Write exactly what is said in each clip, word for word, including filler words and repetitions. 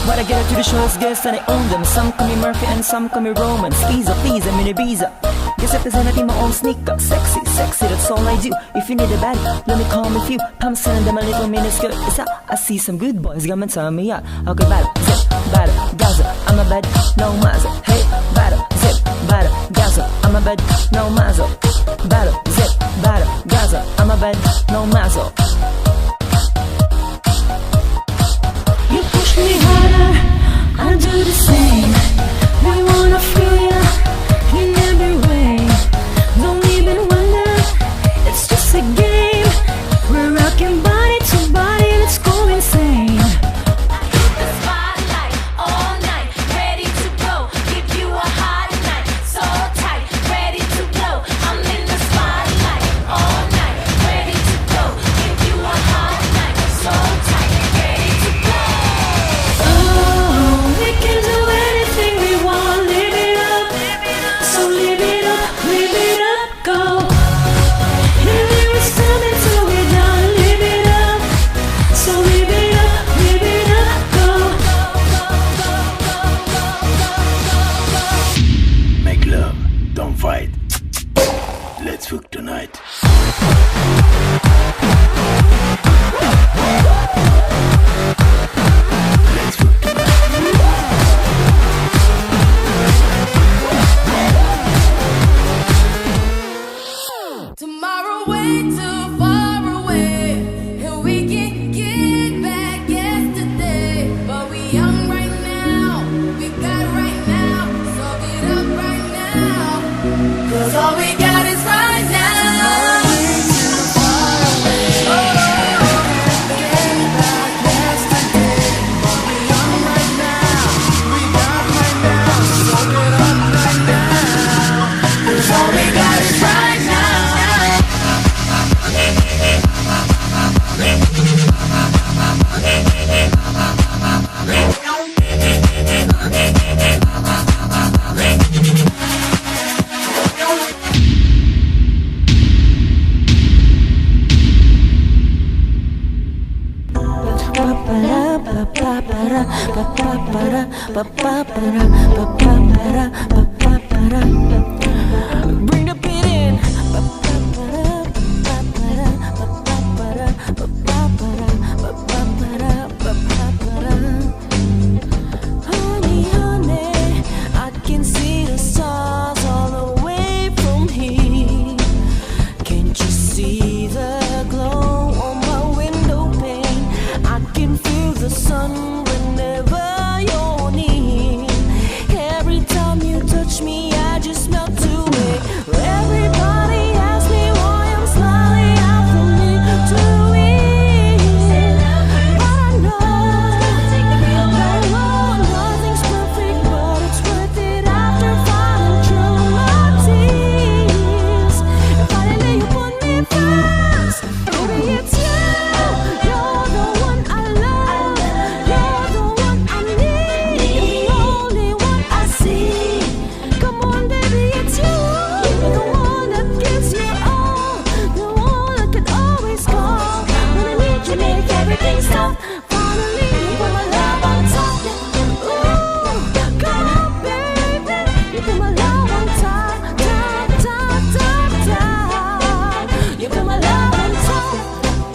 But I get up to the shows, guess that I own them. Some call me Murphy and some call me Roman. Schizo, please, I'm in Ibiza. Guess if there's anything my own sneaker. Sexy, sexy, that's all I do. If you need a bad, let me call me few. Thompson and them a little minuscule. Is that I see some good boys coming to me, yeah. Okay, bad, zip, bad, gaza, I'm a bad, no maza. Hey, bad, zip, bad, gaza, I'm a bad, no maza. Bad, zip, bad, gaza, I'm a bad, no maza. You push me harder, I do the same. We wanna feel ya in every way. Don't even wonder, it's just a game. We're rocking body to body, let's go insane. I hit the spotlight all night, ready to blow. Give you a hot night, so tight, ready to blow. I'm in the spotlight all night, ready to blow. Give you a hot night, so tight, ready to blow. Oh, we can do anything we want. Live it up, so live it up, live it up, go. And we will stand until we done. Live it up, so live it up, live it up, go. Make love, don't fight. Let's fuck tonight. Let's fuck tonight. Tomorrow way too far away, and we can get back yesterday. But we young right now, we got right now, so get up right now. 'Cause all we got is right now. All we got is right now. Bring the beat in. Honey, honey, I can see the stars all the way from here. Can't you see the glow on my window pane? I can feel the sun whenever you're near. Every time you touch me, I just melt away. Everybody asks me why I'm smiling, how for me to win. But I know, I know nothing's perfect, but it's worth it after falling through my tears. And finally you put me first. Baby, it's you. You're the one I love. You're the one I need. You're the only one I see. Come on, baby, it's you. You're the one that gives me all. The one I could always call. When I need you, make everything stop. Finally, you put my love on top. Ooh, come on, baby. You put my love on top, top, top, top, top. You put my love on top.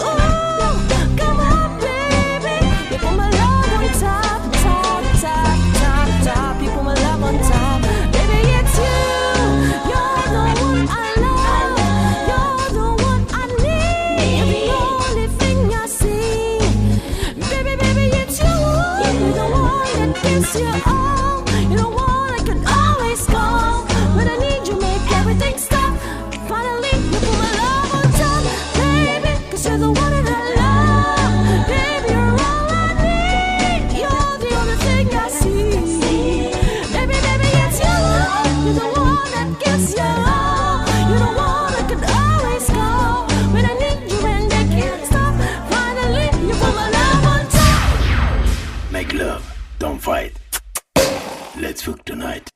Ooh, come on, baby. You put my love on top, top, top, top, top. You put my love on top. Baby, it's you. You're the one I love. You're the one I need. You're the only thing I see. Baby, baby, it's you. You're the one that gives you all. You're the one I can always call. When I need you, make everything stop. Finally, you put my love on top, baby, 'cause you're the one that I love. Baby, you're all I need. You're the only thing I see. Baby, baby, it's you. You're the one that gives you all. You're the one I could always call. When I need you and I can't stop. Finally, you put my love on top. Make love, don't fight. Let's fuck tonight.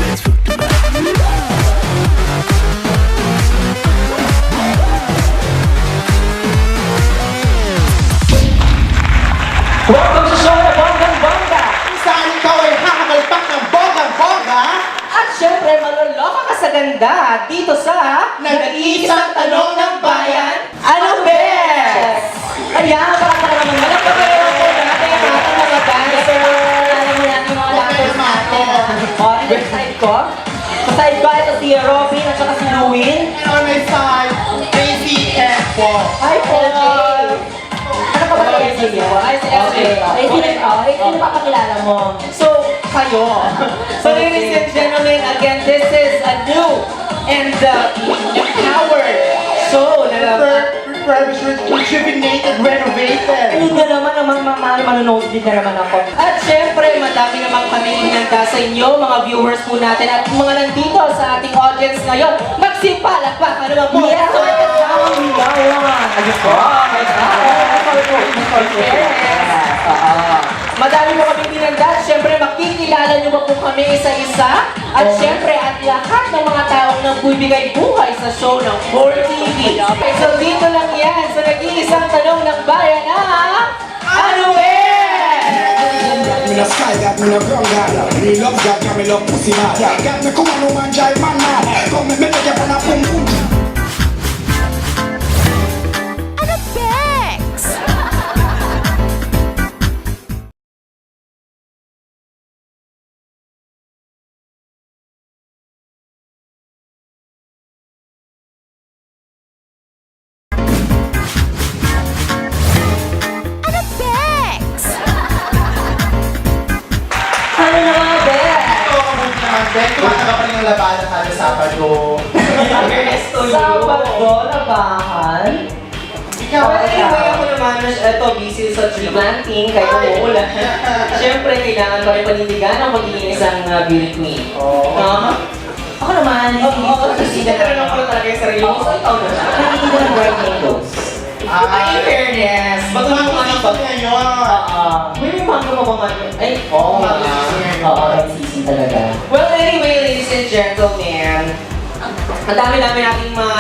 Let's fuck tonight. Siyempre, maloloka ka sa ganda dito sa Nag-iisang Tanong ng Bayan. Ano, be? Ayan, palakpakan naman. Malakpakan naman po natin ang ating mga dancer. Alam mo natin, mga dancers natin. O, dito sa side ko. Sa side ko, ito si Robin at saka si Louie. And on my side, Daisy and Paul. Hi, Paul. Ano ka ba sa S J? Ay, si S J. Okay. Ay, sino, oh, ay, sino papakilala mo? So, kayo. So, ladies and gentlemen, again, this is a new and, uh, empowered show na Refurbished, rejuvenated, renovated. Ano na naman ang mga, mga manonosebleed na naman ako? At syempre, madami namang kami inihanda sa inyo, mga viewers po natin at mga nandito sa ating audience ngayon. Magsipalakpakan naman po. Yes, sir. Ayun po. Yes. Madami po kami pinanda. Siyempre, makikilala niyo ba po kami isa-isa? At siyempre, at lahat ng mga taong nagbibigay buhay sa show ng four T V. So, dito lang yan sa nag-iisang tanong ng bayan na Ano, eh? Got me the sky, got me the ground, got me love, got me love, pussy, got me kung ano man, jay man, man. Kung may medyo ka pa na pum pum. Ano, Bex? Ano, Bex? Ano na nga, Bex? Ito, mabuti naman, Bex. Tumatanggap pa rin ng labahan kada Sabado. Sabado, labahan? Ikaw, well, anyway, ako naman, mas, eto, busy sa tree planting, kahit umuulan. Siyempre, kailangan pa rin panindigan ang pagiging isang, ah, beauty queen. Oo. Aha. Ako naman, hindi ko kasi na lang pala talaga yung sarili mo. So, ikaw na lang. Hindi ko ng bright windows. Ah. Ay, in fairness, ba't mo mga season ngayon? Oo. May, may mango ka ba ngayon? Ay, oo nga. Mango season ngayon. Oo, may season talaga. Well, anyway, ladies and gentlemen, ang dami-dami nating mga,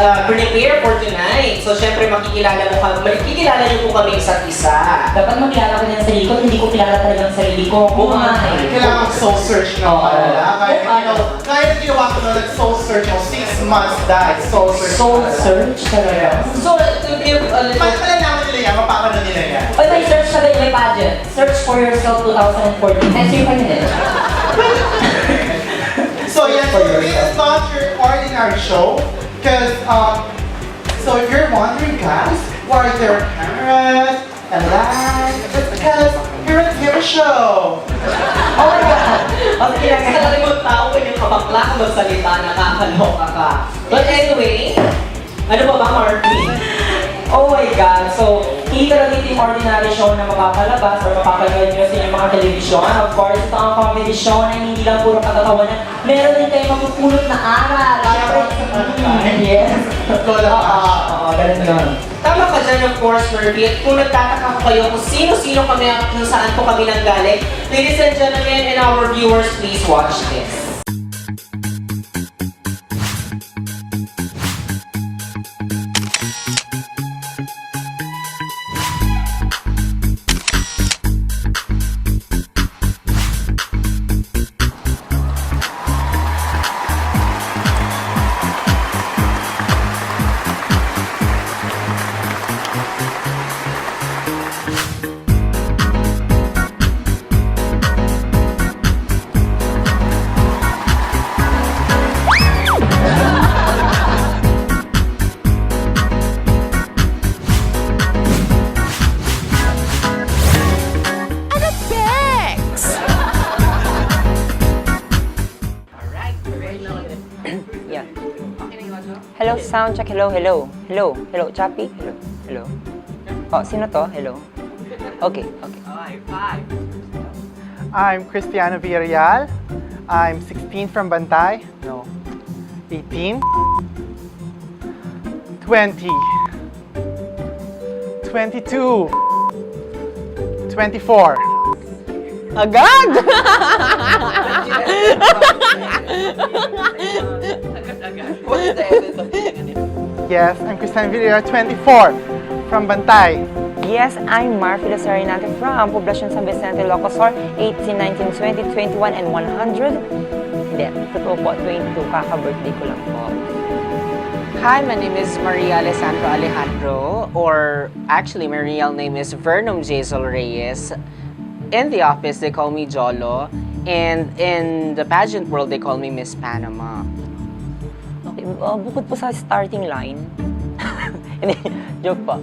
ah, prepare for tonight. So, syempre, makikilala mo kami, makikilala niyo po kami isa't isa. Dapat makilala ko din ang sarili ko, hindi ko kilala talaga ang sarili ko. Oo nga. Kailangan soul search na pala. Kaya, you know, kaya ginawa ko na nag-soul search ako, six months dahil soul search. Soul search talaga? So, to give a little... Mas malalaman nila yan, mapapanood nila yan. Ay, may search na din, may pageant. Search for yourself two thousand fourteen. Ay, sino pa yun eh? So, yes, this is not your ordinary show. 'Cause, um, so if you're wondering, guys, why there are cameras and lights, it's because you're a T V show. Oh my God! O, sige lang. Sa limang tao, kanyang kabakla ka magsalita, nakakaloka ka. But anyway, ano pa ba, Marvin? Oh my God! So, hindi talaga ito yung ordinary show na mapapalabas or mapapanood nyo sa inyong mga telebisyon. Of course, ito ang comedy show na hindi lang puro katatawanan. Meron din tayong mapupulot na aral. Yes. Lola Bash. Oo, oo, ganun yun. Tama ka dyan, of course, Murphy. At kung nagtataka po kayo kung sino-sino kami at kung saan po kami nanggaling, ladies and gentlemen and our viewers, please watch this. Ano, Bex? Alright, ready na ulit. Yeah. Okay na yung audio? Hello, sound check. Hello, hello. Hello, hello, Chappy. Hello, hello. Oh, sino to? Hello. Okay, okay. Alright, five. I'm Cristiano Villarreal. I'm sixteen from Bantay. No. Eighteen. Twenty. Twenty-two. Twenty-four. Agad! Agad-agad. What is the edit of the... Yes, I'm Cristiano Villarreal, twenty-four, from Bantay. Yes, I'm Marfy Lasarinate from Poblacion San Vicente, Ilocos Sur, eighteen, nineteen, twenty, twenty-one, and one hundred. And Totoo po, twenty-two, kaka-birthday ko lang po. Hi, my name is Maria Alessandra Alejandro, or actually, my real name is Vernum Jaisal Reyes. In the office, they call me Jolo, and in the pageant world, they call me Miss Panama. Okay, uh, bukod po sa starting line, hindi, joke po.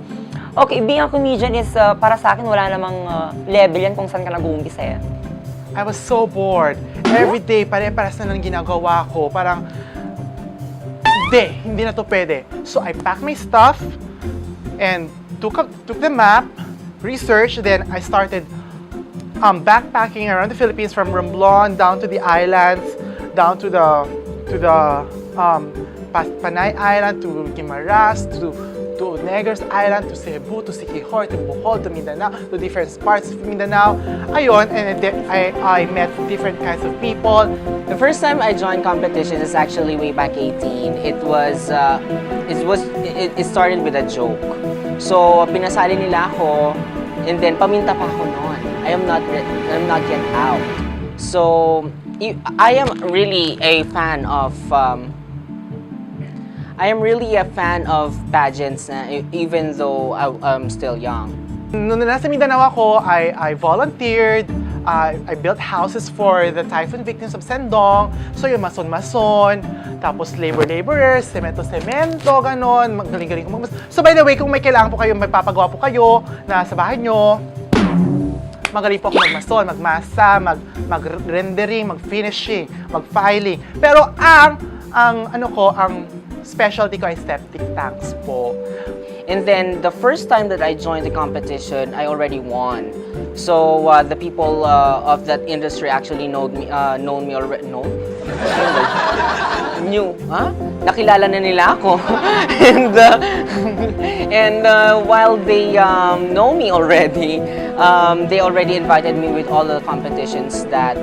Okay, being a comedian is, uh, para sa akin, wala namang, uh, level yan kung saan ka nag-uumpisa eh. I was so bored. Every day, pare-pares na lang ginagawa ko. Parang, hindi, hindi na to pwede. So I packed my stuff and took a, took the map, research, then I started um, backpacking around the Philippines from Romblon down to the islands, down to the to the um, Pas- Panay Island, to Guimaras, to to Negros Island, to Cebu, to Siquijor, to Bohol, to Mindanao, to different parts of Mindanao. Ayun, and then I, I met different kinds of people. The first time I joined competition is actually way back eighteen. It was, uh, it was, it, it started with a joke. So, pinasali nila ako, and then paminta pa ako noon. I am not, re- I'm not yet out. So, y- I am really a fan of, um, I am really a fan of pageants, uh, e- even though I, I'm still young. Nung nasa Mindanao ako, I, I volunteered, I, I built houses for the typhoon victims of Sendong. So yung mason-mason, tapos labor-laborers, semento-semento, ganon, magaling-galing ko magmas- So by the way, kung may kailangan po kayo, may papagawa po kayo na sa bahay nyo, magaling po ako magmason, magmasa, mag, mag-rendering, mag-finishing, mag-filing. Pero ang, ang ano ko, ang specialty ko ay septic tanks po. And then the first time that I joined the competition, I already won. So uh, the people uh, of that industry actually know me, uh, known me already. Know? Knew, ha? Nakilala na nila ako. and uh, and uh, while they um, know me already, um, they already invited me with all the competitions that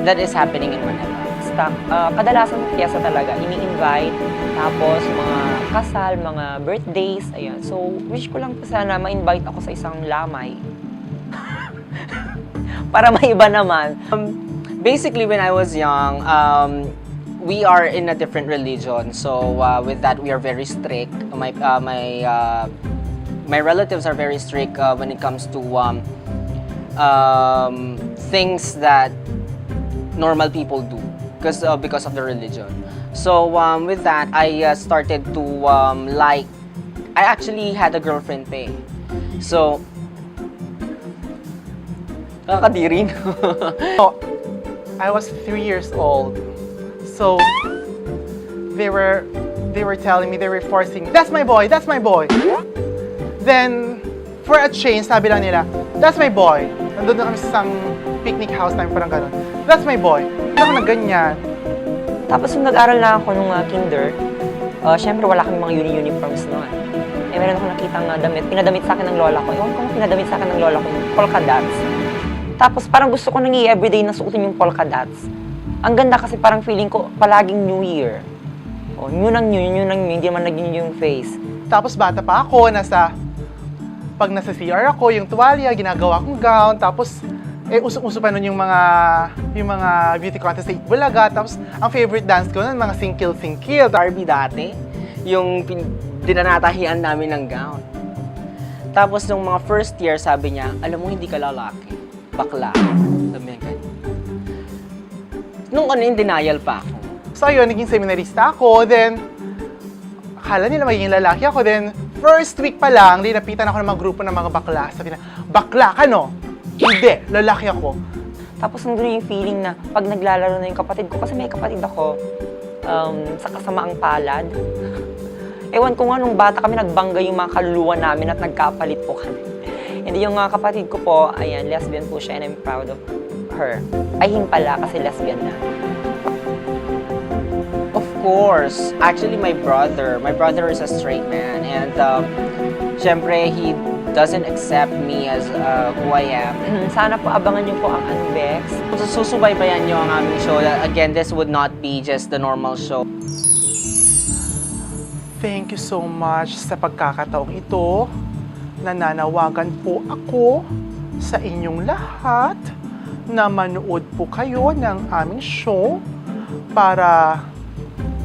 that is happening in Manila. Stock, ah, kadalasan fiesta talaga, ini-invite, tapos mga kasal, mga birthdays, ayan. So, wish ko lang po sana ma-invite ako sa isang lamay. Para may iba naman. Basically, when I was young, um, we are in a different religion. So uh, with that, we are very strict. My uh, my uh, my relatives are very strict uh, when it comes to um, um, things that normal people do, because uh, because of the religion. So um, with that, I uh, started to um, like. I actually had a girlfriend pa eh. So, kakadiri na. Oh, I was three years old. So they were they were telling me, they were forcing, "That's my boy, that's my boy." Then for a change, sabi lang nila, "That's my boy." Nandun na kami sa isang picnic house namin, parang ganun. "That's my boy." Parang nagganyan. Tapos yung nag-aral na ako nung ah, kinder, ah, syempre wala kami mga uni- uniforms noon. Eh, meron akong nakita nga damit, pinadamit sa akin ng lola ko. Ewan ko kung pinadamit sa akin ng lola ko yung polka dots. Tapos parang gusto ko nang i-everyday na suotin yung polka dots. Ang ganda kasi parang feeling ko palaging New Year. O, new nang new, new nang new, hindi naman naging new yung face. Tapos bata pa ako, nasa pag nasa C R ako, yung tuwalya, ginagawa kong gown, tapos eh uso-uso pa nun yung mga yung mga beauty contest sa Itbulaga. Tapos ang favorite dance ko nun, mga singkil-singkil. Barbie dati, yung pin- dinanatahian namin ng gown. Tapos nung mga first year, sabi niya, "Alam mo, hindi ka lalaki. Bakla." Sabi niya ganyan. Nung ano, in denial pa ako. So ayun, naging seminarista ako. Then, akala nila magiging lalaki ako. Then, first week pa lang, linapitan ako ng mga grupo ng mga bakla. Sabi na, "Bakla ka, no?" "Hindi, lalaki ako." Tapos nandun yung feeling na pag naglalaro na yung kapatid ko, kasi may kapatid ako, um, sa kasamaang palad. Ewan ko nga, nung bata kami, nagbangga yung mga kaluluwa namin at nagkapalit po kami. Hindi, yung uh, kapatid ko po, ayan, lesbian po siya and I'm proud of her. Ay, him pala, kasi lesbian na. Of course. Actually, my brother, my brother is a straight man, and um, syempre, he doesn't accept me as uh, who I am. Sana po abangan niyo po ang Unvex. Susubaybayan niyo ang aming show. Again, this would not be just the normal show. Thank you so much sa pagkakataong ito. Nananawagan po ako sa inyong lahat na manood po kayo ng aming show Para,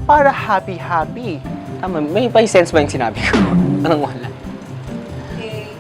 para happy-happy. Tama, may, may sense ba yung sinabi ko? Parang wala. Okay.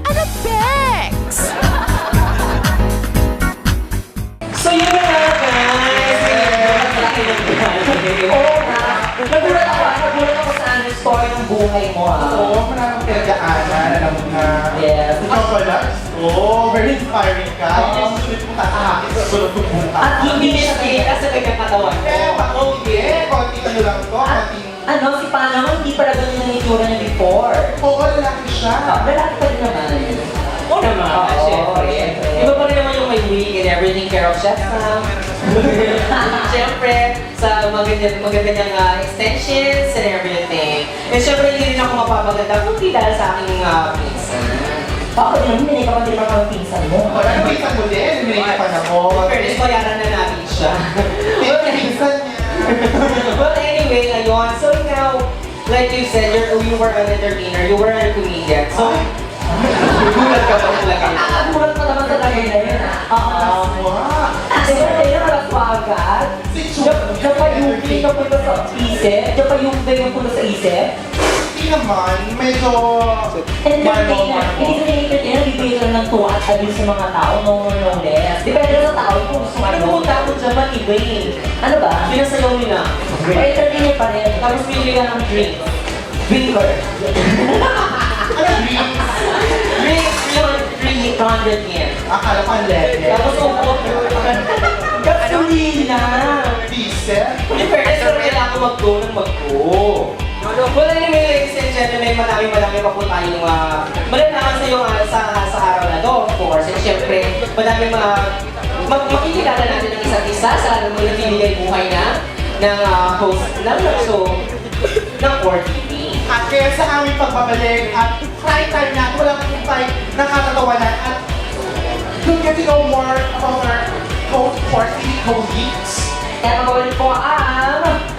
Ano, Bex? So, yun na nga, guys. Yes. Yun na nga, guys. Oo nga. Nagulat ako, ah. Nagulat ako sa ano, story ng buhay mo, ah. Oo, maraming pinagdaanan, alam mo na. Yes. Ikaw pala? Oo, very inspiring ka. Oo. Hindi susunod mo, tatahakit sa sunod mong buhay. At hindi siya tinignan sa kanyang katawan. Kaya pa, oh, yeah. Konti ano lang to, konti Ano, si Panaw, hindi pala ganyan ang itsura niya before. Oo, lalaki siya. Ah, lalaki pa rin naman. Oo naman, Oo, syempre. Syempre. Iba pa rin naman yung may wig and everything, care of Chef Sam. Syempre, sa maganda, maganda niyang, ah, extensions and everything. And syempre, hindi rin ako mapapaganda kundi dahil sa aking, ah, pinsan. Bakit naman, minay ka pa din ang pinsan mo? Wala, pinsan mo din. Minay ka pa na po. In fairness, bayaran na namin siya. Pinsan niya. Well, anyway, ayun. So now, like you said, you're, you were an entertainer, you were a comedian. So, nagulat ka pa talaga. Ah, nagulat pa naman talaga yun, ah. Oo. Tama. Kasi entertainer, wala pa agad. Si Chua. Diyan pa yung kapunta sa isip, diyan pa yung kapunta sa isip. Hindi naman, medyo Entertainer. Hindi ka entertainer, bibigay ka ng tuwa at aliw sa mga tao. No, no, no, less. Depende sa tao kung gusto mo. Ano, pumunta ako dyan, Mati Wayne. Ano ba? Pinasayaw nila. Entertainer pa rin. Tapos bibili ka ng drink. Drinker. Ano, drinks? Drinks, yun, three hundred yen. Akala ko ang level. Tapos upo. Gasolina. Diesel? In fairness, pero kailangan mag-go ng mag-go. Well, anyway, ladies and gentlemen, madami, madami pa po tayong, ah, malalaman sa iyo, ah, sa, sa araw na to, of course. And syempre, madami ma-, ma-, makikilala natin ang isa't isa sa mga nagbibigay buhay na ng, ah, host ng show ng Core T V. At kaya sa aming pagbabalik at prime time na, wala pong time nakakatawanan at you'll get to know more about our co-, Core T V colleagues. Kaya magbabalik po ang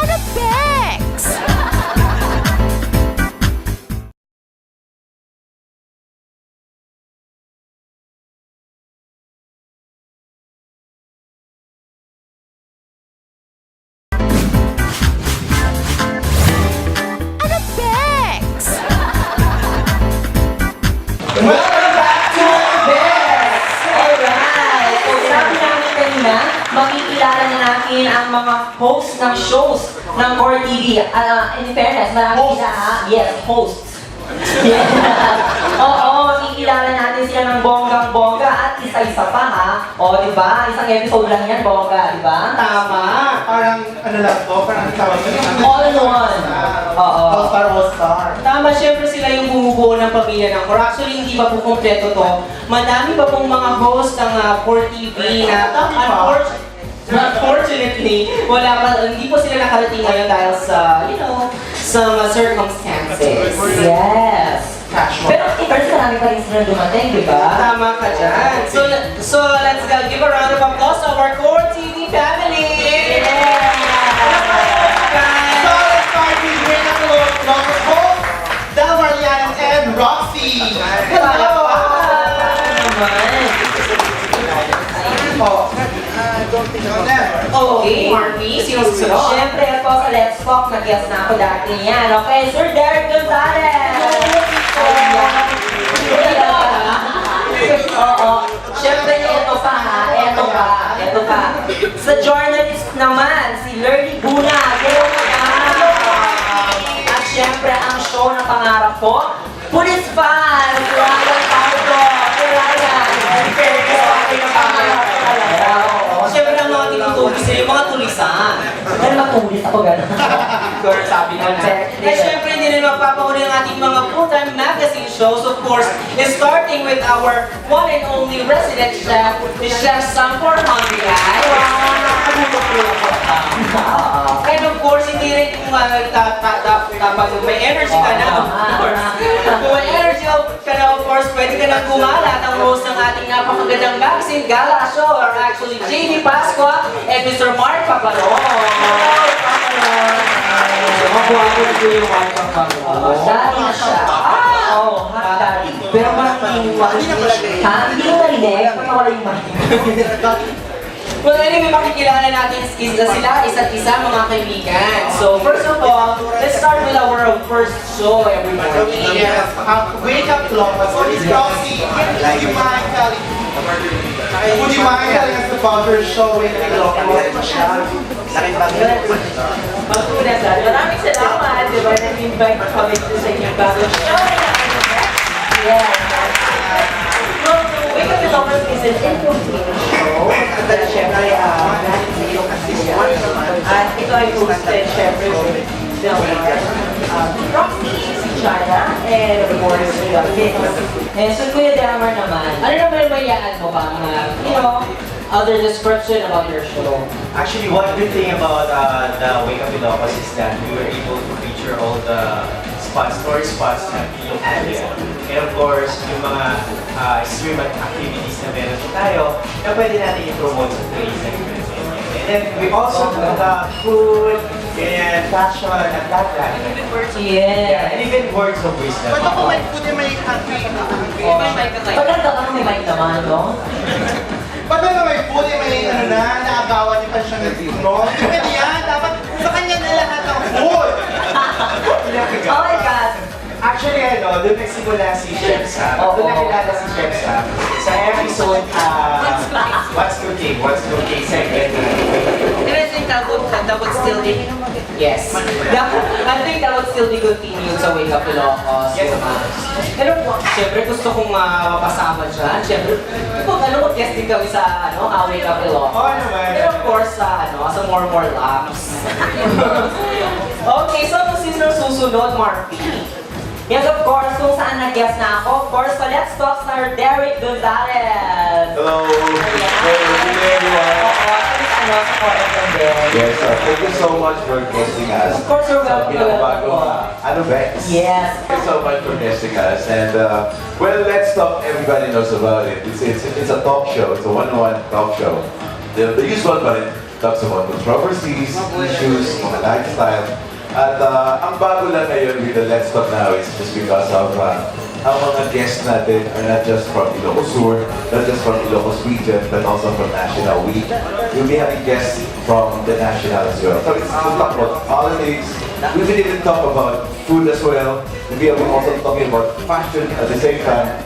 Ano, Bex? Ano, Bex? Welcome back to Bex! Alright! So, sabi namin kanina, makikilala na natin ang mga host ng shows ng Core T V. Ah, in fairness, marami sila, ha? Yes, hosts. Oo, kikilala natin sila ng bonggang-bongga at isa-isa pa, ha? O, di ba? Isang episode lang yan, bongga, di ba? Tama. Parang, ano lang to, parang tawag nila. All in one. Oo. All-star, all-star. Tama, syempre sila yung bumubuo ng pamilya ng Core. Actually, hindi pa po kompleto to. Madami pa pong mga host ng, ah, Core T V na, unfortunately, Unfortunately, wala pa, hindi po sila nakarating ngayon dahil sa, you know, sa mga circumstances. Yes. Casual. Pero, eh, pero marami pa rin silang dumating, di ba? Tama ka dyan. So, so let's go. Give a round of applause to our Core T V family. Yeah. So, let's start with Reyna Colon, Locos Hope, Del Mariano, and Roxy. Hello. Naman. Oh. Okay, Marvin, sino susunod? Siyempre, ako sa Let's Talk, nag-guest na ako dati niyan. Okay, Sir Derek Gonzalez! Oo. Siyempre, eto pa, ha? Eto pa, eto pa. Sa journalist naman, si Lurly Bunag. Eto pa. At siyempre, ang show na pangarap ko, Police Files! Ryan Paulo! Si Ryan! Ang fairness, okay na pangarap ko talaga. Oo. Siyempre, Matulis ako gano'n. Girl, sabi ko na. At syempre, hindi rin magpapauli ang ating mga full-time magazine shows. Of course, starting with our one and only resident chef, the Chef Sam for Hungry Eyes. And of course, hindi rin kung ano, ta- ta- ta- kapag may energy ka na, of course. Kung may energy ka na, of course, pwede ka nang gumala at ang host ng ating napakagandang magazine gala show are actually J B Pascua and Mister Mark Paparon. Magwapo si Kuya Mark Paparon. Oo, siya na siya. Ah, oo, ha, Daddy. Pero parang hindi mo, ha, hindi mo narinig, pag nawala yung mic. Well, anyway, makikilala natin is-, sila isa't isa, mga kaibigan. So, first of all, let's start with our first show, everybody. Yes, uh, Wake Up Ilocos. So, Miss Roxy, would you mind telling, would you mind telling us about your show, Wake Up Ilocos? Magpuna sa, maraming salamat, di ba, nag-invite kami dito sa inyong bagong show. Yes. Well, Wake Up Ilocos is an infotainment show that, syempre, ah, at ito ay hosted, syempre, with Del Mar, um, Roxy, si China, and of course, si, uh, Vince. Eh, so, Kuya Del Mar naman, ano naman yung mayaan mo pa, mga, you know, other description about your show? Actually, one good thing about, uh, the Wake Up Ilocos is that we were able to feature all the spots, tourist spots na Ilocos. And of course, yung mga, uh, stream at activities na meron tayo na pwede natin i-promote sa tourism. And then we also do the food, ganyan, fashion, and that, that. Yes. Yeah, and even words of wisdom. Ba't ako may food, eh, may hungry? Oh. Pagkanta ka ng may mic naman, no? Ba't ako may food, eh, may ano na, naagawan niyo pa siya ng, no? Hindi pwede yan. Dapat sa kanya na lahat ng food. Oh my God. Actually, ano, doon nagsimula si Chef Sam. Oo. Doon nakilala si Chef Sam. Sa episode, ah, What's Cooking? What's Cooking segment. And I think that would, that would still be, yes. That, I think that would still be continued sa Wake Up Ilocos. Yes, ma'am. Pero, syempre, gusto kong, ah, mapasama dyan. Syempre, kung ano, mag-guest din kami sa, ano, ah, Wake Up Ilocos. Oo naman. Pero of course, sa, ano, sa More More Laughs. Okay, so, since ang susunod, Marvin, yes, of course, kung saan nag-guest na ako. Of course, so let's talk Sir Derek Gonzalez. Hello. Ayan. Hello, good day, everyone. Oo, at least, ano, sa Core F M din. Yes, sir. Thank you so much for guesting us. Of course, you're welcome. Sa pinakabago na. Ano, Bex? Yes. Thank you so much for guesting us. And, uh, well, let's talk, everybody knows about it. It's, it's, it's a talk show. It's a one-on-one talk show. The, the usual pa rin. Talks about controversies, issues, mga lifestyle. At, ah, ang bago lang ngayon with the Let's Talk Now is just because of, ah, ang mga guests natin are not just from Ilocos Sur, not just from Ilocos region, but also from national. We will be having guests from the national as well. So it's, we'll talk about politics. We will even talk about food as well. We will also talking about fashion at the same time.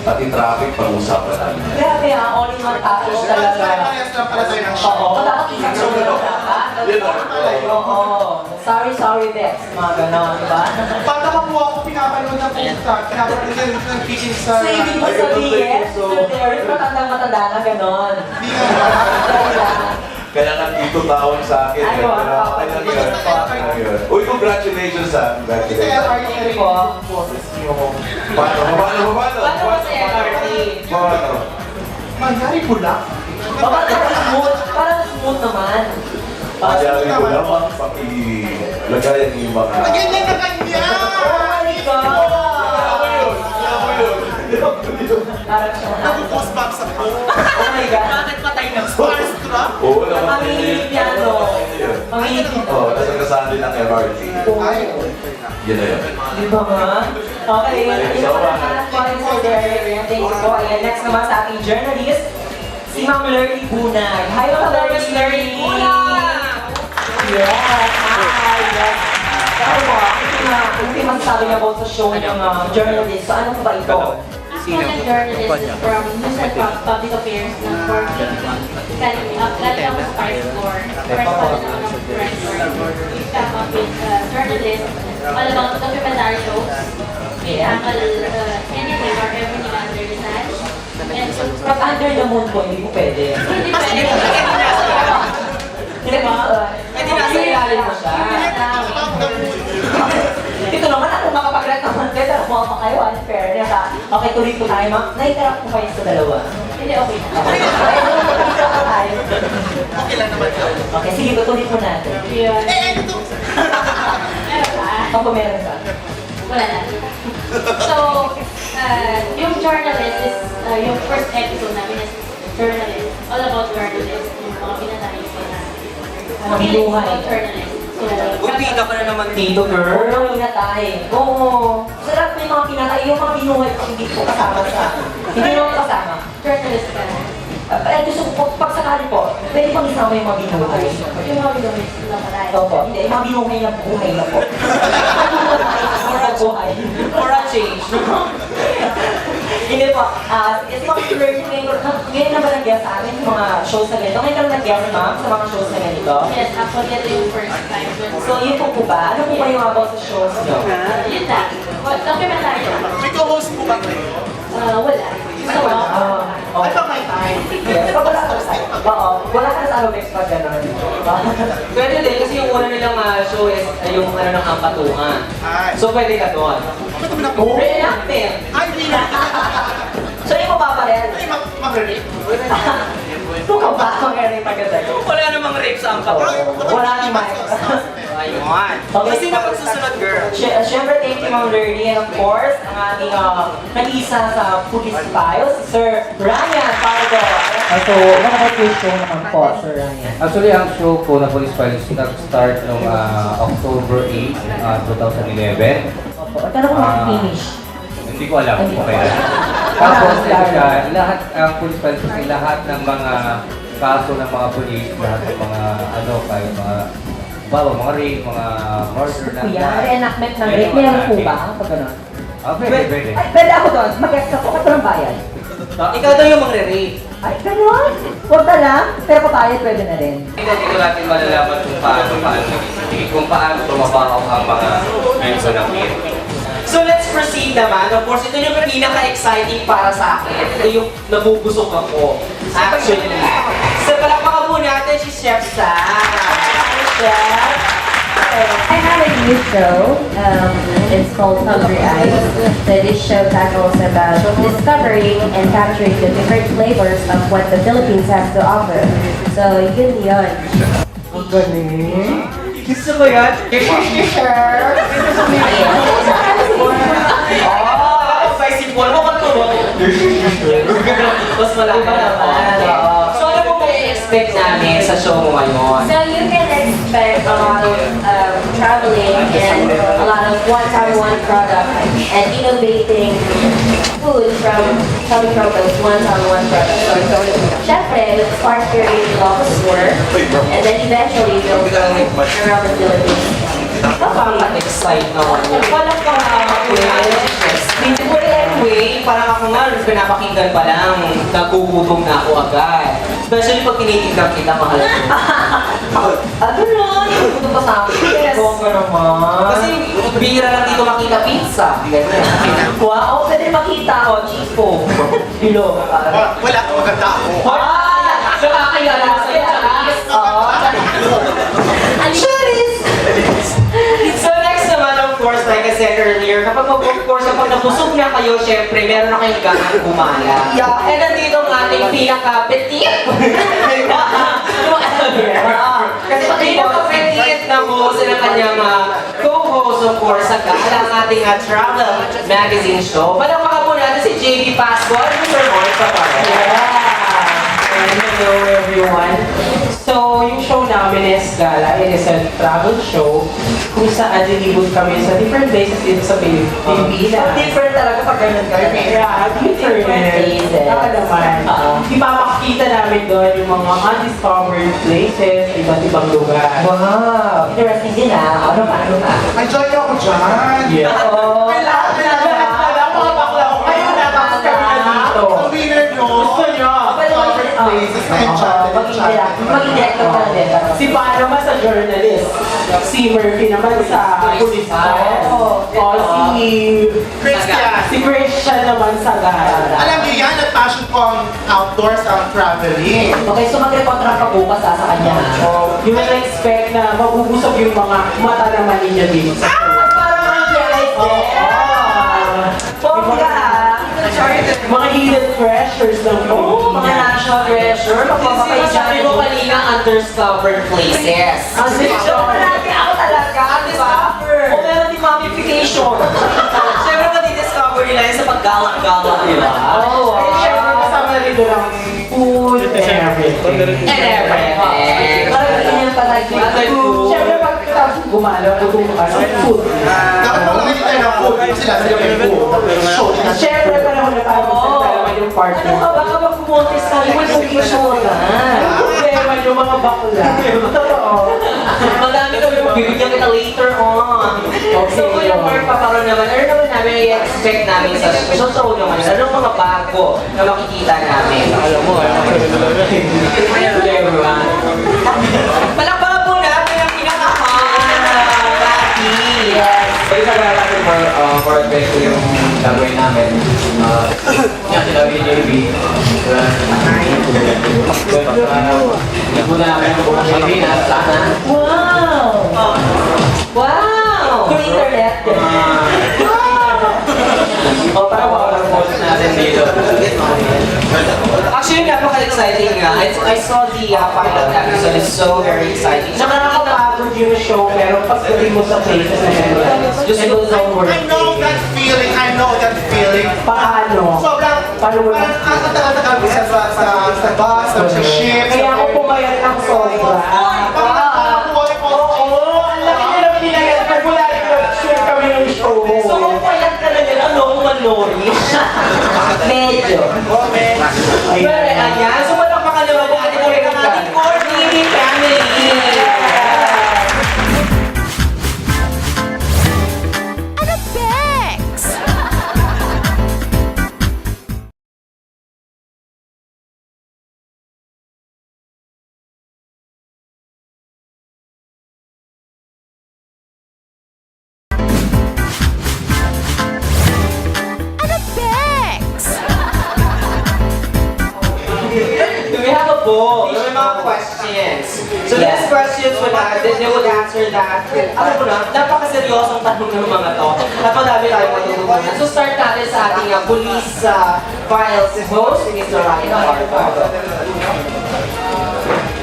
Pati traffic, pag-usapan namin yan. Grabe, ah, all in one topic talaga. Parehas lang pala tayo ng show. Oo, dapat isang show na lang dapat. Yun lang. Oo. Sorry, sorry, Bex. Mga ganon, di ba? Bata pa po ako, pinapanood na po sa, pinapanood na rin ng kitchen sa... So, ibig mo sabihin, so, Sir Derek, matandang-matanda na ganon. Hindi naman. Kaya nga dito tawag sa akin, eh. Ay, wow. Pero okay lang yun. Okay lang yun. Uy, congratulations, ah. Congratulations. Thank you po. Boses niyo. Paano, paano, paano? Paano ba si L R T? Paano? Mangyari pula? Baka parang smooth. Parang smooth naman. Mangyari pula, pa-, pakilagay ang iyong mga... Lagyan niya na kanya! Oh my God! Alam mo yun? Alam mo yun? Parang siya. Nag-goosebumps ako. Oh my God. Bakit patay na? Starstruck? Oo, alam mo. Ang hihip niya, no? Ang hihip. Oo, nasa kasali ng M R T. Ay, okay na. Yun na yun. Di ba nga? Okay, yun. Thank you so much. Thank you po. Ayan, next naman sa ating journalist, si Ma'am Lurly Bunag. Hi, Ma'am Lurly. Lurly Bunag! Yes, hi, yes. Ano po, ano po na, ano po yung masasabi niyo about sa show ng, ah, journalist? So, ano po ba ito? Student journalist is from News and Pub-, Public Affairs ng fourteen. Galing, uh, galing ako sa Fire Corps. First ko na naman ng Fire Corps. Tapos, uh, journalist, all about documentary shows. Yeah. Tackle, uh, anything or everything under the sun. And so, pag under the moon po, hindi po pwede. Hindi pwede. Di ba? Pwede na Sa ilalim mo siya. Ito naman, ako makapag-rant naman kayo, pero mukha pa kayo, ah, in fairness, ah. Okay, tuloy po tayo, ma'am. Na-interrupt po kayo sa dalawa. Hindi, okay. Okay. Okay lang naman yun. Okay, sige, tuloy po natin. Yeah. Eh, ito. Meron pa? Ako, meron pa. Wala na. So, uh, yung journalist is, uh, yung first episode namin is journalist. All about journalist. Yung mga pinatay ko na. Mga binuhay. About journalist. So, Uy, bida ka na naman dito, girl. Mga pinatay. Oo. Sarap may mga pinatay. Yung mga binuhay ko, hindi ko kasama sa, hindi naman kasama. Journalist ka. Ah, eh, gusto ko po, pag sakali po, pwede bang isama yung mga binuhay? Yung mga binuhay, sila pala. Opo, hindi, yung mga binuhay na buhay na po. Mga buhay. For a change, no? Hindi po, ah, kasi mga learning ngayon, ngayon na ba nag-guest sa amin yung mga shows na ganito? Ngayon ka lang nag-guest, ma'am, sa mga shows na ganito? Yes, actually, ito yung first time. So, yun po po ba? Ano po ba yung about sa shows nyo? Yun na. What, documentary. May co-host po ba kayo? Ah, wala. Gusto mo? Ah, oh. Ay, pag may time. Yes, pag wala ka sa, oo, wala ka sa Alomex pag gano'n. Pwede din, kasi yung una nilang, ah, show is, ah, yung ano ng Ampatuan. Ay. So, pwede ka doon. Bakit mo na po? Reenactment. Ay, reenactment. So, yung mapapalala. Ay, mag-, mag-rape? Ito ka ba? Mag-rape agad-agad. Wala namang rape sa Ampatuan. Wala naman. Ayun. Okay. Kasi na pagsusunod, girl. Sy-, syempre, thank you, Ma'am Lurdy. And of course, ang ating, ah, nag-isa sa police file, si Sir Ryan Pardo. Ah, so, what about your show naman po, Sir Ryan? Actually, ang show ko na Police Files nag-start noong, ah, October eight, ah, two thousand eleven. Opo. At ano kung Ah, finish? Hindi ko alam kung kailan. Tapos, Ah, ayun siya, lahat, ang Police Files kasi lahat ng mga kaso ng mga pulis, lahat ng mga, ano, kahit mga, bawa, mga rape, mga murder, Kuya, lahat. Reenactment ng rape, meron po ba? Pag gano'n? Ah, pwede, pwede. Ay, pwede ako doon. Mag-guest ako. Kahit walang bayad. Ah, ikaw daw yung magre-rape. Ay, gano'n? Huwag na lang. Pero pabayad, pwede na rin. Hindi, dito natin malalaman kung paano, paano, kung paano tumapahaw ang mga menso ng rape. So, let's proceed naman. Of course, ito yung pinaka-exciting para sa akin. Ito yung nabubusog ako. Actually. So, palakpakan po natin si Chef Sam. Hi, Chef. I have a new show. Um, it's called Hungry Eyes. So this show tackles about discovering and capturing the different flavors of what the Philippines has to offer. So, yun yun. Ang galing. Gusto ko yan. Sure. Ah, spicy po. Ano ka to? Mas malaki na naman. Oo. So, ano po may expect namin sa show mo ngayon? So, you can expect a lot of, um, traveling and a lot of one-time-one product and innovating food from, coming from the one-time-one product. So, syempre, we'll start here in Ilocos Sur, and then eventually, we'll go around the Philippines. Nakaka-excite naman yun. Walang pangarap yun. Hindi ko, anyway, parang ako nga, pinapakinggan pa lang, nagugutom na ako agad. Especially pag tinitignan kita, mahal ko. Ano nun? Gutom pa sa akin. Yes. Bongga naman. Kasi bihira lang dito makita pizza. Ganyan. Wow, pwede makita ako, chipo. Bilo. Ah, wala, maganda ako. Ah! Nakakaya na sa Charis. Ah. Charis! So next naman, of course, like I said earlier, kapag mag-, of course, kapag nabusog na kayo, syempre, meron na kayong ganang gumala. Yeah. And nandito ang ating pinaka-petit. Kasi pag pinaka-petit na host ng kanyang, ah, co-host, of course, sa gala ang ating, ah, travel magazine show. Palakpakan po natin si J B Pascual and Sir Mark Saparas. Yeah. Hello, everyone. So, yung show namin is Gala. It is a travel show kung saan lilibot kami sa different places dito sa Pil-, Pilipinas. So, different talaga pag ganun kayo. Yeah, different. Different places. Baka naman. Oo. Ipapakita namin doon yung mga undiscovered places sa iba't ibang lugar. Wow! Interesting din, ah. Ano pa, ano pa? Ay, join ako dyan. Yeah. Oo. Kailangan na lahat na lang, mga bakla ko. Ngayon na, tapos kami na dito. Ang winner, no? Gusto nyo? Covered places na enchanted, enchanted. Maging direct-, maging director ka na din. Si Pano, mas Journalist. Si Murphy naman sa police file. O, si Christian. Si Christian naman sa Gala. Alam niyo yan, at passion ko ang outdoors, ang traveling. Okay, so magrekontra ka bukas, ah, sa kanya. Oh, you will expect na mabubusog yung mga mata naman ninyo dito sa... Ah, parang ang guys, eh. Ah. Bongga, ah. Mga hidden treasures lang po. Oo, mga national treasure. Magpapakita. Sabi mo kanina, undiscovered places. Undiscovered. Ako talaga, di ba? O meron din mummification. Siyempre, madi-discover nila yan sa paggala-gala, di ba? Oo. Ay, siyempre, kasama na dito lang food and everything. And everything. Parang hindi niya talaga. Siyempre, pagkatapos gumalaw, gutom ka, ano, food. Dapat mga hindi tayo ng food, sila, sila may food. Show. Siyempre, panahon na para magsalita naman yung partner. Ano ka ba kapag kumontes tayo, may food ka siya na? Problema yung mga bakla. Totoo. Madami kami magbibigyan kita later on. Okay. So, Kuya Mark, Papa Ron naman, ano naman namin i-expect namin sa show? So, so naman, anong mga bago na makikita namin? Alam mo, alam mo. Hello, everyone. Palakpakan po natin ang pinaka-hot na Rocky. Yes. Pwede sa mga natin for, uh, for adventure yung gagawin namin. Uh, yan, sila V J B. Diba? Diba? Hindi po namin ang buong Pilipinas, sana. Wow! Wow! Through internet. Ah. O, para makapost natin dito. Actually, napaka-exciting nga. I, I saw the, uh, pilot episode. It's so very exciting. Tsaka nakakapagod yung show, pero pagdating mo sa places na ganyan, just, it was so worth it. I know that feeling. I know that feeling. Paano? Sobrang Paano mo Parang na? Ang tagal-tagal ko sa, sa, sa, sa bus, sa, sa ship, sa Kaya ako ferry. Pumayat ng sobra. Ay, parang, parang buhay ko. Oo, ang laki nilang pinayat. Nagmula rin nag-shoot kami ng show. So, kung payat ka na yan, ano, malnourished? Medyo. Oh, medyo. Ayan. Pero, ayan. So, palakpakan naman po ating ulit ang ating Core T V family. Ano, Bex? Ano, Bex? Do we have a book? May mga questions. So, these questions would, uh, they, they would answer that. Alam mo na, napakaseryosong tanong ng mga to. At madami tayong matutunan. So, start natin sa ating, uh, police, uh, Files host, Mister Ryan Marco.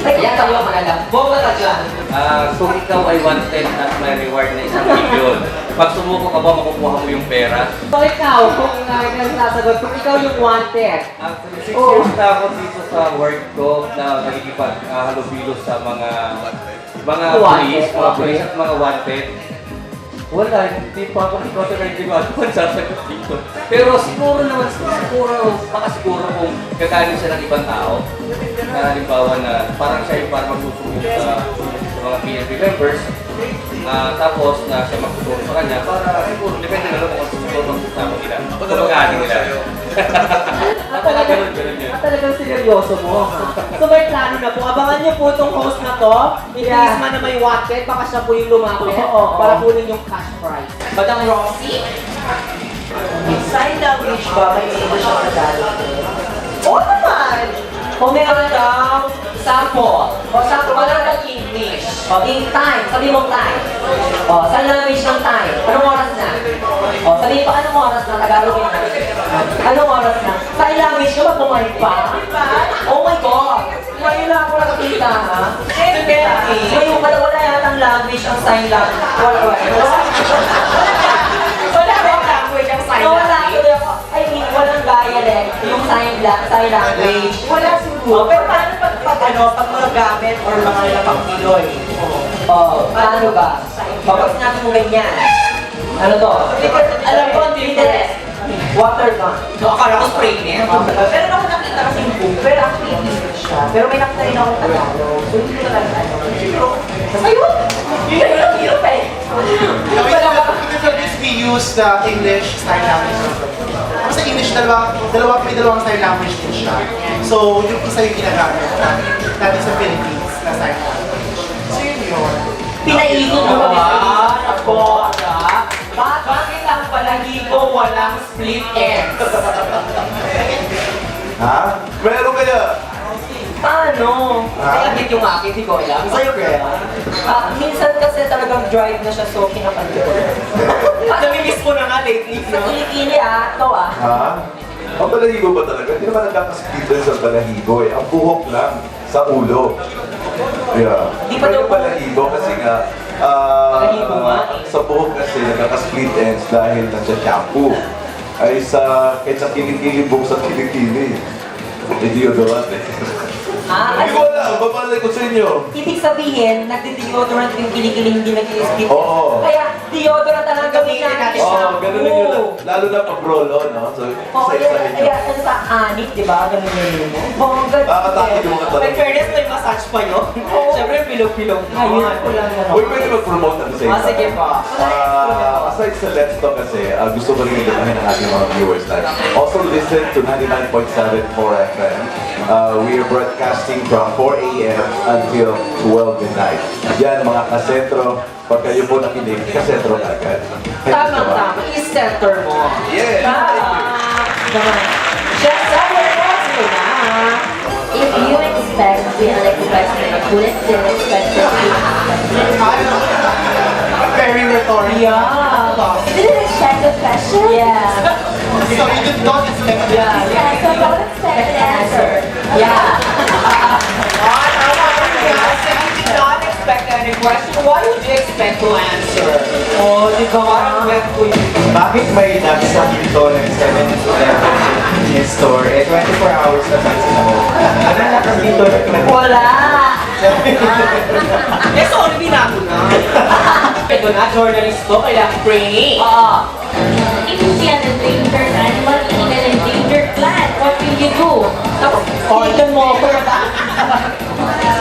Ayan tayo, mga anak. Bomba ka dyan. Ah, kung ikaw ay wanted at may reward na isang milyon, pag sumuko ka ba, makukuha mo yung pera? So, ikaw, kung, ah, ikaw yung sasagot, kung ikaw yung wanted. Actually, six Oh. years na ako dito sa work ko na nakikipag, ah, halubilo sa mga, mga Wanted, pulis, mga okay. pulis at mga wanted. Wala, hindi pa ako nagkota na hindi ko ano ang sasagot dito. Pero siguro naman, siguro, baka siguro kung gagamit siya ng ibang tao, na halimbawa na parang siya yung parang magsusumbong sa, sa mga P N P members, ah, tapos na siya magtuturo sa kanya, para siguro, depende na lang kung ano siguro ang gusto nila. Kung magkano nila. At talaga, Ganun, ganun yun. At talagang seryoso mo. So may plano na po. Abangan niyo po itong host na to. May Yeah. policeman na may wanted, baka siya po yung lumapit Oo, oo. para kunin yung cash prize. Madam Roxy? Sign language ba? May English at Tagalog? Oo naman! O meron daw, sample. O sample, wala pag English. O, in time. Sabi mo time. O, sign language ng time. Anong oras na? O, sabi pa, anong oras na? Tagalog yun. Anong oras na? Sign language ka ba? Bumalik pa? Oh my God! Ngayon lang ako nakakita, ha? Ngayon pala, wala, wala yatang language ang sign language. Wala, wala. Wala. Wala bang language ang sign Nawala language? tuloy ako. I mean, walang dialect, yung sign la-, sign language. Wala siguro. Oh, pero paano pag, pag ano, pag mga gamit or mga lapang Pinoy? Oh, paano ba? Pag sinabi mo ganyan. Ano to? Alam ko, ang difference. Water gun. So, akala ko spray net. Pero ako nakita kasi yung book, pero actually English siya. Pero may nakita rin akong Tagalog. So, hindi ko talaga alam. Siguro, yun yung hirap eh. Kami sa, kami sa Miss, we use the English sign language. Kasi English, dalawa, dalawa, may dalawang sign language din siya. So, yung isa yung ginagamit natin sa Philippines na sign language. So, yun yun. Pinaikot mo kami sa isa sa bola. Ba-, bakit ang balahibo walang split ends? Ha? Meron kaya? Paano? Ha? Ay, agit yung akin, di ko alam. Sa'yo, Bea? Ah, minsan kasi talagang drive na siya, so kinakanta ko. Namimiss ko na nga lately, no? Sa kilikili, ah. Ikaw, ah. Ha? Ang balahibo ba talaga? Hindi naman nagkakasplit ends ang balahibo eh. Ang buhok lang sa ulo. Yeah. Di pa daw balahibo kasi nga, ah, Balahibo nga. Sa buhok kasi nagkakasplit ends dahil nagsa-shampoo. Ay sa, kahit sa kilikili, buhok sa kilikili. May deodorant eh. Ah, Hindi ko alam, babalay ko sa inyo. Ibig sabihin, nagdi-deodorant yung kilikili, hindi nag-i-split. Oo. Kaya, deodorant talaga ang gamit natin, Oo, shampoo. Ganun din yun. Lalo na pag roll-on, no? So, Oo, isa-isahin yan, nyo. Kaya, ano sa anit, di ba? Ganun yun yun. Bongga. Nakakatakot yung mga tanong. In fairness, may massage pa yun. Oo. Siyempre, bilog-bilog. Ayun, wala na. Uy, pwede mag-promote at the same Ah, time. Sige po. Ah, aside sa Let's Talk kasi, ah, gusto ko rin imbitahin ang ating mga viewers na also listen to ninety-nine point seven four F M. Uh, we are broadcasting from four a m until twelve midnight. Yan, mga kasentro, pag kayo po nakinig, kasentro ka agad. Tama, tama. I-center mo. Yes. Tama. Naman. Chef Sam, let's go na. If you expect the unexpected, wouldn't the unexpected be unexpected? Very rhetorical. Yeah. You didn't expect the question? Yeah. So you did not expect the Yeah, so don't expect an answer. Yeah. Ah, tama, tama. I did not expect any question. Why would you expect to answer? Oh, di ba? Parang wet ko yun. Bakit may nagsabi to ng seven eleven in store? Eh, twenty-four hours na tayo sa loob. Ano na kasi ito? Wala. Eh, sorry, binago na. Ito na, journalist to, kailangan training. Oo. If you see an endangered animal eating an endangered plant, what will you do? Tapos, organ mo ako na ba?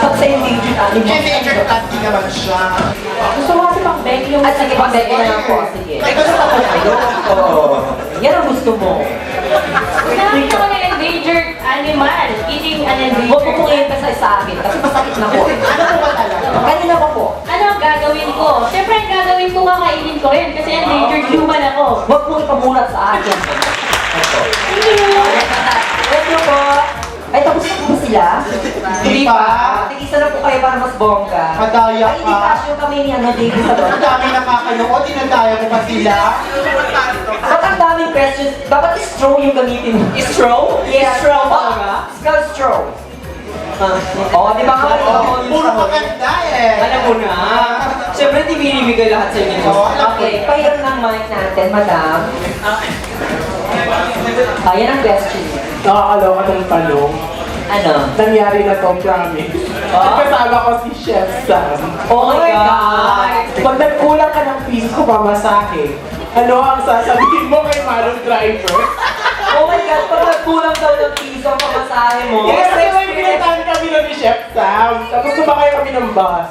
Pag sa endangered animal. Endangered plant din naman siya. Gusto mo kasi pang-beg yung At sige, pang-beg na lang po. Sige. Ay, gusto ko kayo. Oo. Yan ang gusto mo. Sabi ko na endangered animal, eating an endangered Huwag mo pong i-emphasize sa akin kasi masakit na po. Ano po ba talaga? Kanina pa po. Ano ang gagawin ko? Siyempre, ang gagawin ko, kakainin ko rin kasi endangered human ako. Huwag mong ipamulat sa akin. Thank you. Thank you po. Ay, tapos na po ba sila? Hindi pa. Tig-isa na po kayo para mas bongga. Madaya Ay, hindi pa. Kasyo kami ni ano, David sa Ang dami nakakanood, tinadaya mo pa sila. Ba't ang daming questions? Dapat straw yung gamitin mo. Straw? Yeah. Straw talaga? Skull straw. Ah. Oh, di ba? Puro maganda eh. Alam mo na. Siyempre, di binibigay lahat sa inyo. Oo, alam ko. Okay, pahiram ng mic natin, madam. Ayan ang question. Nakakaloka tong tanong. Ano? Nangyari na to, promise. Oh? Kasama ko si Chef Sam. Oh my God! Pag nagkulang ka ng piso ko pamasahe, ano ang sasabihin mo kay Manong Driver? Oh my God, pag nagkulang daw ng piso ang pamasahe mo. Yes, kasi may pinuntahan kami nun ni Chef Sam. Tapos sumakay kami ng bus.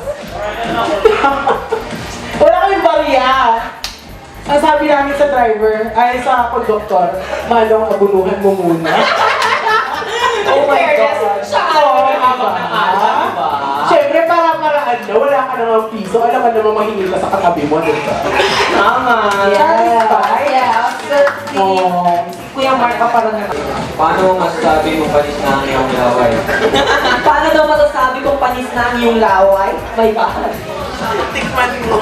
Wala kaming barya. Ang sabi namin sa driver, ay sa konduktor, "Manong, abunuhan mo muna." Oh my God. Siya nga Oo, naman ang diba? Siyempre, para-paraan na, wala ka namang piso, alam ka namang mahingi ka sa katabi mo, di ba? Tama. Yes. Satisfied. Yeah, absolutely. Oo. Kuya Mark, kaparan na. Paano masasabi kung panis na ang iyong laway? Paano daw masasabi kung panis na ang iyong laway? May ba? Tikman mo.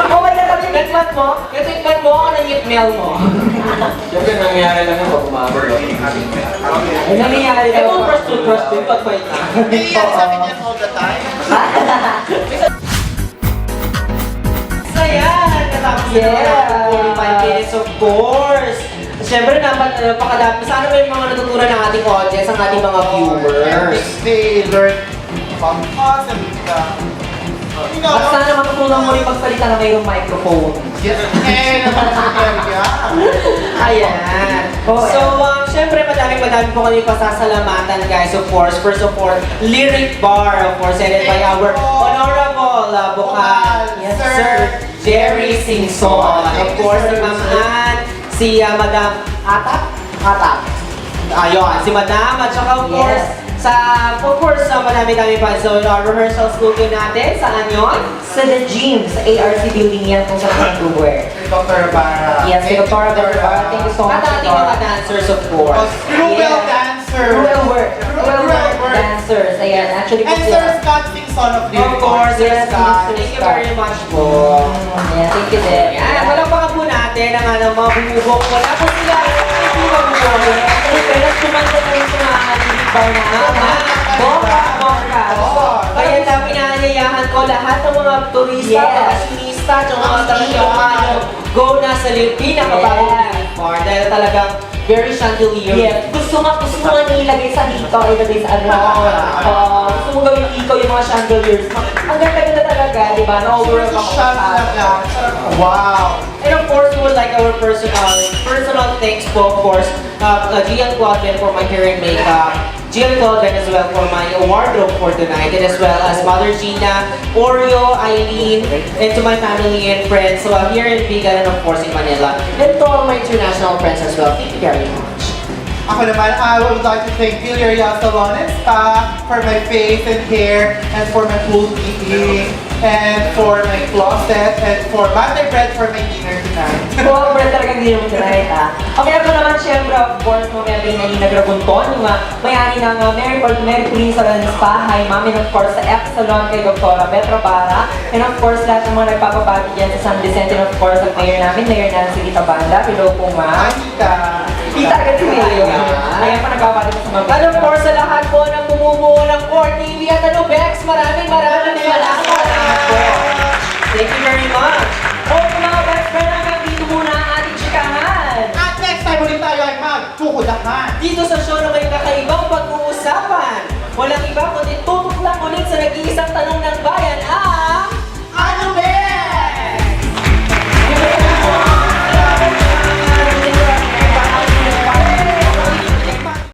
Oh my God, ano yung tikman mo? Yung tikman mo, ano yung smell mo? Siyempre, nangyayari lang yun pag umabot, no? Ay, nangyayari lang. Eh, toothbrush, toothbrush din pag may Hindi yan, sabi niya all the time. So, yan. Katapos na naman ang forty-five minutes, of course. Siyempre, dapat, uh, pakadami. Sana may mga natutunan ng ating audience, ang ating mga viewers. They learn from us and, uh, you know. At sana matutunan mo rin magsalita na mayroong microphone. Yes, eh, naman sa kanya. Ayan. Oo, So, ayan. um, syempre, madaming madami po kami pasasalamatan, guys. Of course, first of all, Lyric Bar, of course, headed by our Thank you. Honorable, uh, Bukal, Yes, Sir sir. Jerry Singson. Of course, si Ma'am Ann, si, uh, Madam Atap? Atap. Ayun, si Madam, at saka, of Yes. course, Sa, of course, sa madami-dami pa. So, uh, rehearsal studio natin. Saan yon? Sa The Gym, sa A R C building yan kung saan kami nag-work. Kay Doktora Bara. Yes, kay Doktora Bara. Thank you so much, Doktora. At ating mga dancers, of course. Cruel dancers. Cruel work. Cruel work dancers. Ayan, actually, and Sir Scott Singson of Lyric. Of course, Sir Scott. Thank you very much po. Mm, yeah, thank you din. Yan, palakpakan po natin ang, ano, mga bumubok. Wala po sila. Hindi po bumubok. Pero kumanta po yung mga Lyric Bar na. Tama. Bongga, bongga. Oo. Kaya sabi na, aniyahan ko lahat ng mga turista, yes, mga Sa mga Ilocano, go na sa Lil-, pinakabagong Lil-, bar. Dahil talagang very chandelier. Yes. Gusto nga, gusto mo nga nilagay sa dito, ilagay sa ano. Oo. Oo. Gusto mo gawing ikaw yung mga chandeliers. Ang ganda-ganda talaga, di ba? Na-overwhelm ako sa talaga. Wow! And of course, we would like our personal, personal thanks po, of course, uh, uh, Gian Quadrin for my hair and makeup. Jericho, then as well for my wardrobe for tonight, and as well as Mother Gina, Oreo, Eileen, and to my family and friends, so, uh, here in Vigan and of course in Manila, and to all my international friends as well. Thank you very much. Ako naman, I would like to thank Valeria Salon and Spa for my face and hair and for my pool being. And for my closet, and for battery bread for my dinner tonight. Wow, bread talaga ang dinner mo tonight, ah. Okay, ako naman, syempre, of course, mo may Reyna Lina Dragonton, yung, ah, may-ari ng, ah, Mary Cor-, Mary Queen Salon and Spa. Hi, Ma'am, and of course, sa F Salon kay Doktora Petra Bara. And of course, lahat ng mga nagpapabati dyan sa San Vicente, and of course, ang mayor namin, Mayor Nancy Tabanda. Hello po, Ma'am. Hi, Tita. Kita agad si Mayor. Ayan. Ayan pa, nagbabalik sa mga And of course, sa lahat po ng bumubuo ng Core T V at ano, Bex, maraming, maraming salamat. Thank you very much. O, kung